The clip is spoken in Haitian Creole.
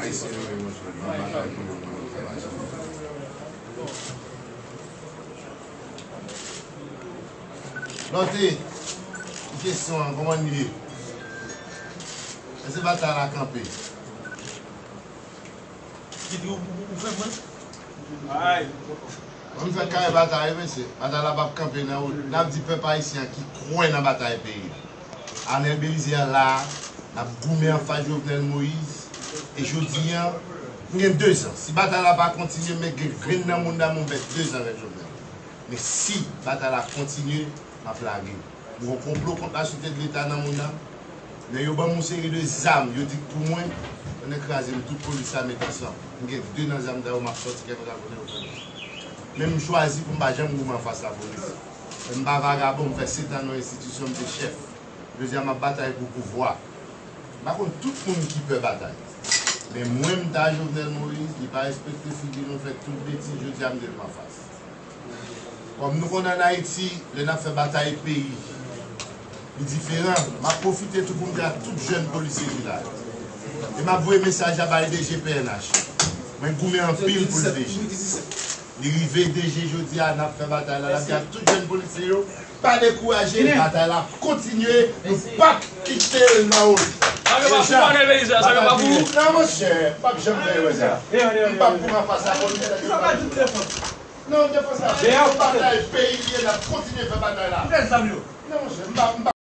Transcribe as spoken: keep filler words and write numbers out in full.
Ayisyen yo menm yo jwenn nan batay pou yo pran yon fè batay. Lòte, kesyon an, kòman l ye? Èske batay la kanpe? Ou fè mwen? Ay. Mwen fè kare batay, mesye. Batay la p ap kanpe nan wout. N ap di pèp ayisyen an ki kwè nan batay peyi. Arnel Bélizaire la, n ap goumen anfas Jovenel Moïse. E jodi an, m gen dezan. Si batay la pa kontinye, men gen grenn nan moun nan mwen fè dezan avèk Jovenel. Men si batay la kontinye, m ap lage. M gen yon konplo kont la Sûreté de l'État nan moun nan. Men yo ban m yon seri de zam, yo di k pou mwen, pandan kraze m tout polis la met ansanm. M gen de nan zam sa yo, m ap sòti kèk lòt kote yo pran. Men m chwazi pou m pa janm goumen anfas lapolis. Men m pa vagabon, m fè sèt an nan yon enstitisyon, m te chèf. Jodi a m ap batay pou pouvwa. M pa konn tout moun ki pè batay. Men mwen m ta Jovenel Moïse, li pa respekte figi nou, fè tout betiz, jodi a m te l anfas. Kòm nou konnen ann Ayiti, lè n ap fè batay peyi, li diferan. M ap pwofite tou pou m di a tout jèn polisye ki la yo. E m ap voye mesaj la bay D G P N H. Mwen goumen anpil pou l D G. Li rive D G jodi a, n ap fè batay la, l ap di a tout jèn polisye yo, pa dekouraje, batay la ap kontinye, nou p ap kite l nan wout. Sa yo pa pou Arnel Bélizaire, sa yo pa pou ou. Non, monchè, m p ap janm fè erè sa. M p ap goumen anfas lapolis. Non, defans la, se yon batay peyi li ye, n ap kontinye fè batay la. Non, monchè, m pa, m pa